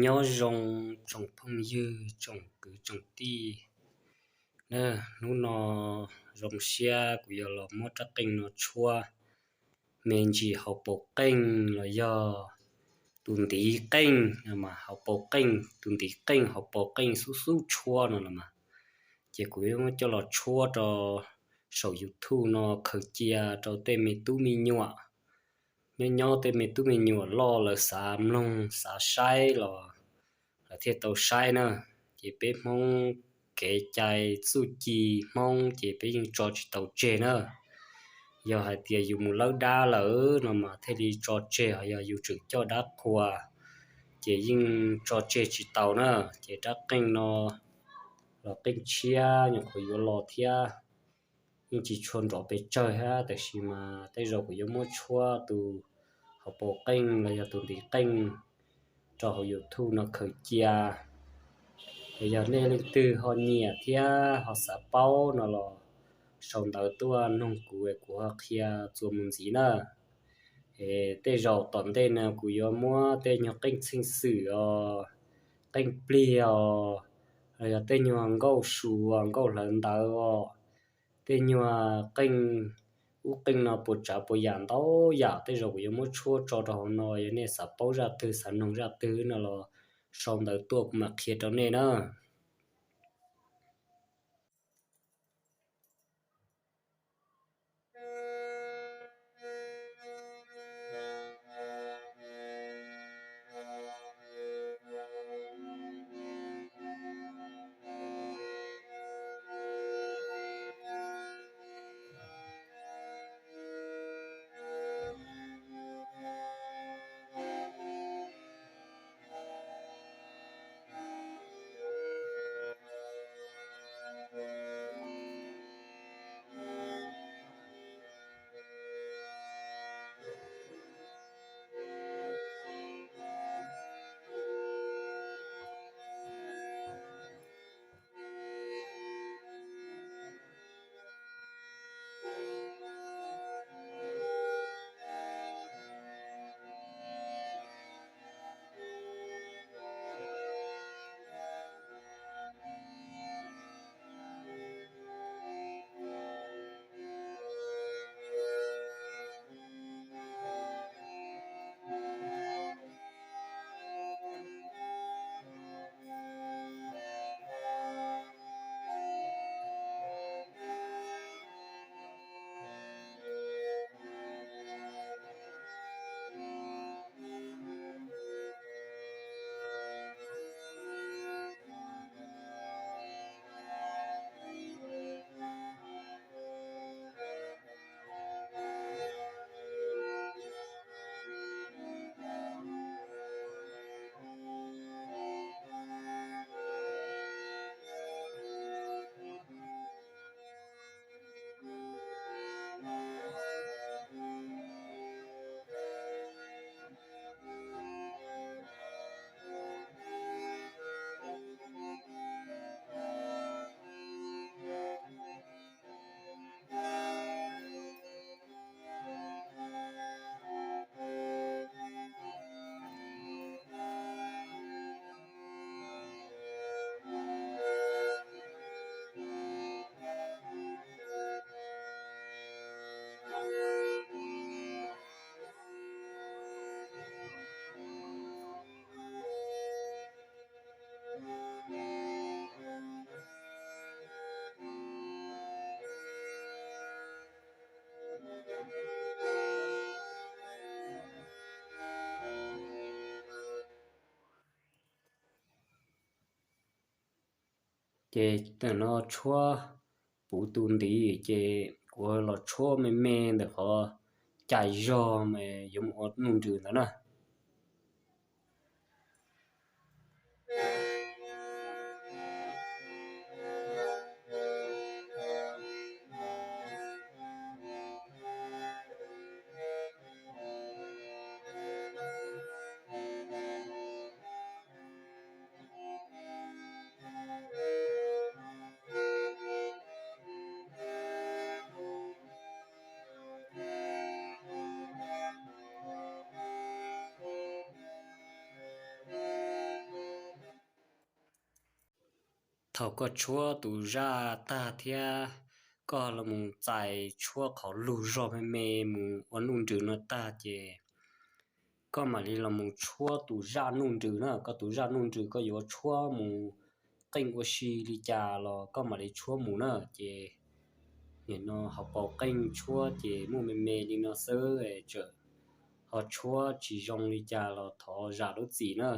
Nyob zoo tsoom phooj ywg, tsoom kwv tsoom tij na, hnub no zoo siab kuv yuav los muab rab qeej no tshuab me ntsis hauv paus qeej los yog tus ntiv qeej no mas, hauv paus qeej, tus ntiv qeej hauv paus qeej xub xub tshuab no los mas. Ces kuv yuav muab coj los tshuab rau saum YouTube no khaws cia rau tej me tub me nyuam nyob nyob, tej me tub me nyuam loj lawv xav mloog xav saib los lawv thiaj tau saib na. Ces peb Hmoob kev cai txuj ci Hmoob ces peb yeej tso tsis tau tseg na. Yog hais tias yus mus lawb dab lawm no mas thiaj li tso tseg, ho yog yus tseem coj dab qhua ces yeej tso tseg tsis tau na. Ces rab qeej no los qeej tshiab nyuam qhuav yuav los thiab, yeej tsis tshua nrov pes tsawg thiab, tiam sis mas tej zaum kuv yuav muab tshuab tus hauv paus qeej los yog tus ntiv qeej rau hauv YouTube no khaws cia. Es yog nej leej twg ho nyiam thiab ho xav paub no los sau ntawv tuaj noog kuv, kuv ho qhia txuas mus ntxiv na. Es tej zaum tom ntej no kuv yuav muab tej nyuag qeej txheej xwm os, qeej plig os, los yog tej nyuag nkauj su, nkauj hlawv ntawv os, tej nyuag qeej, ub, qeej no puas tsav puas yam ntau yam, tej zaum kuv yuav muab tshuab tso rau hauv no. Yog nej xav paub zaj twg xav noog zaj twg no los sau ntawv tuaj kuv mam qhia rau nej na. Ces tam no tshuab puv tus ntiv, ces kuv los tshuab me me ntawm qhov cais zog mas yuav mus ua nuj nrws ntawd na. Thaum koj tshuab tus zaj tag thiab koj los mus txais tshuab qhov lug zog me me mus ua nuj nrws no tag ces koj mam li los mus tshuab tus zaj nuj nrws na. Koj tus zaj nuj nrws koj yuav tshuab mus qeej ua si li cas los koj mam li tshuab mus na. Ces nim no ho pau qeej tshuab ces muaj me me li no xwb, txawm ho tshuab tsis zoo li cas los thov zam lub txim na.